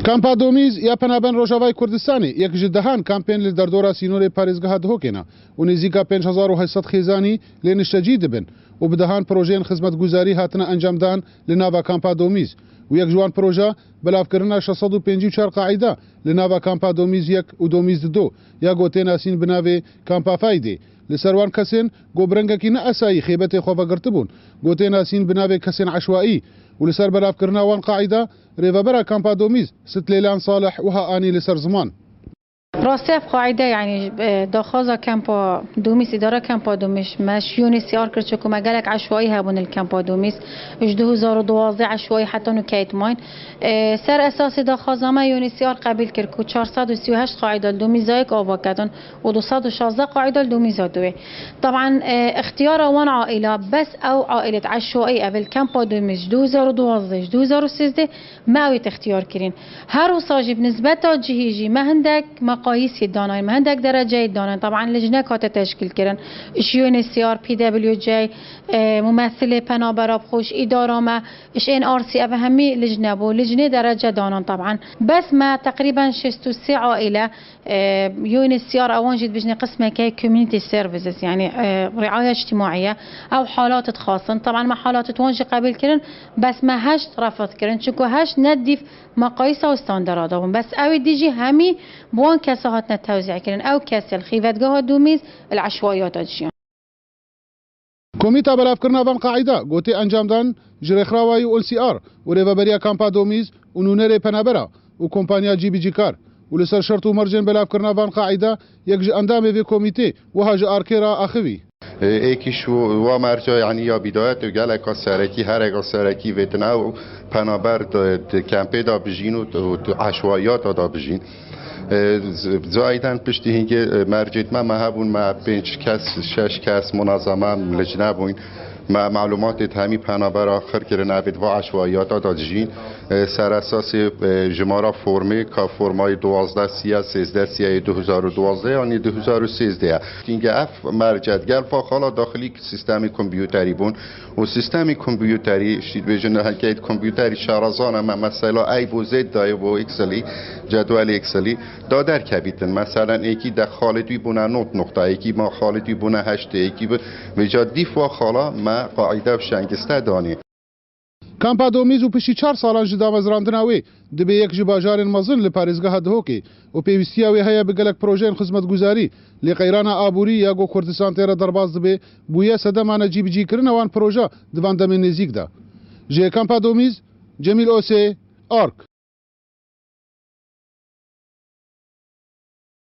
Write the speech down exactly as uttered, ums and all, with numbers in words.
Kampa Domîz ya Penaberên Rojavayê Kurdistanê yek ji dehan kampên li derdora sînorê parêzgeha Dihokê ne û nêzîka pênc hezar û heşt sed xêzanî lê niştecî dibin û bi dehan projeyên xizmetguzarî hatine encamdan li nava Kampa Domîz û yek ji wan proje belavkirina şeş sed û pêncî û çar qaîda li nava Kampa Domîz yek û Domîz du ya ku tê nasîn bi navê Kampa Faydê. Li ser wan kesên ku bi rengekî ne esayî xêbetê xwe vegirtibûn, ku tê nasîn bi navê kesên eşwaî û li ser belavkirina wan qaîda Rêvebera Kampa Domîz, Sitlêlan Salih wiha anî li ser ziman. Rastî ev qaîde, yanî, e, daxwaza Kampa Domîz, îdara Kampa Domîz, me ji UNHCR kir, çunku me gelek eşwaî hebûn li Kampa Domîz. Ji du hezar û duwazdeh eşwaî heta nû keyt mayîn. E, ser esasê daxwaza me UNHCR qebîl kir ku çar sed û sî û heşt qaîda li Domîza yek ava ketin û du sed û şazde qaîda li Domîza duwê. Taban, e, ixtiyara wan aîla, bes ew aîlêt eşwaî ev li Kampa Domîz ji du hezar û duwazdeh ji du hezar û sêzdeh me ew ê ixtiyar kirîn. Her wisa jî bi nisbeta cihî jî me hindek meqayîsê danayîn, me hindek dereceyê danayîn. Taban lijnek hate teşkîl kirin. Ji UNHCR, PWJ, e, mumethilê penabera bi xwe, ji îdara me, ji NRC, ev hemî lijne bû. Lijnê derece danan taban. Bes me teqrîben şêst û sê aîle, e, UNHCR ewan jî dibêjne qismeke community services, yanî, e, riaya îctimaiye. Ew halat dixwastin. Taban me halat wan jî qebîl kirin, bes me heşt refid kirin. Çunku heşt ne dîv meqayîsa û standarda bûn. Bes ew ê dî jî hemî bi wan kesa hatine tewzî kirin. Ew kes li xîvetgeha Domîz li eşwaiyata dijiyan. Komîta belavkirina van qaîda ku tê encamdan ji rêxrawayî UNHCR û rêveberiya Kampa Domîz û nûnerê penabera û kompanya G B G kar û li ser şert û mercên belavkirina van qaîda yek ji endamê vê komîtê wiha ji arkê re axivî. Êkî ji wa merca, yanî ya bîdayet û geleka serekî, hereka serekî vêtin ew penaber di, di kempê de bijîn û, û di eşwayiyata de bijîn. E, z-, zayiden piştî hingê, e, mercêt me, me hebûn, me pênc kes, şeş kes munezeme licne bûyn. Me malumatêt hemî penaber axir kirin, evêt va eşwayiyata da dijîn. E, ser esasê, e, jimara formê, ka formayê duwazdeh siya, sêzdeh siya yê du hezar û duwazdeh yanî du hezar û sêzdeh ye. Hingê ev mercet gel va xala daxilî sîstemê kompûterî bûn. Û sîstemê kompûterî, şî dibêjin, heke kompûterî şarazan e, me mesela ey bo zêd dayê bo Excelî, cedwelê Excelî, da derkevîtin. Meselen êkî de xalê wî bûne not noqta, êkî ma xalê wî bûne heştê, êkî bi, vêca dîf wa xala me qaîde û şengiste danê. Kampa Domîz û piştî çar salan ji damezrandina wê dibe yek ji bajarên mezin li parêzgeha Dihokê û pêwîstiya wê heye bi gelek projeyên xizmetguzarî, lê qeyrana aborî ya ku Kurdistan tê re derbas dibe, bûye sedema necîbicîkirina wan proje di van demên nêzîk de. Ji Kampa Domîz, Cemîl Osê, Ark.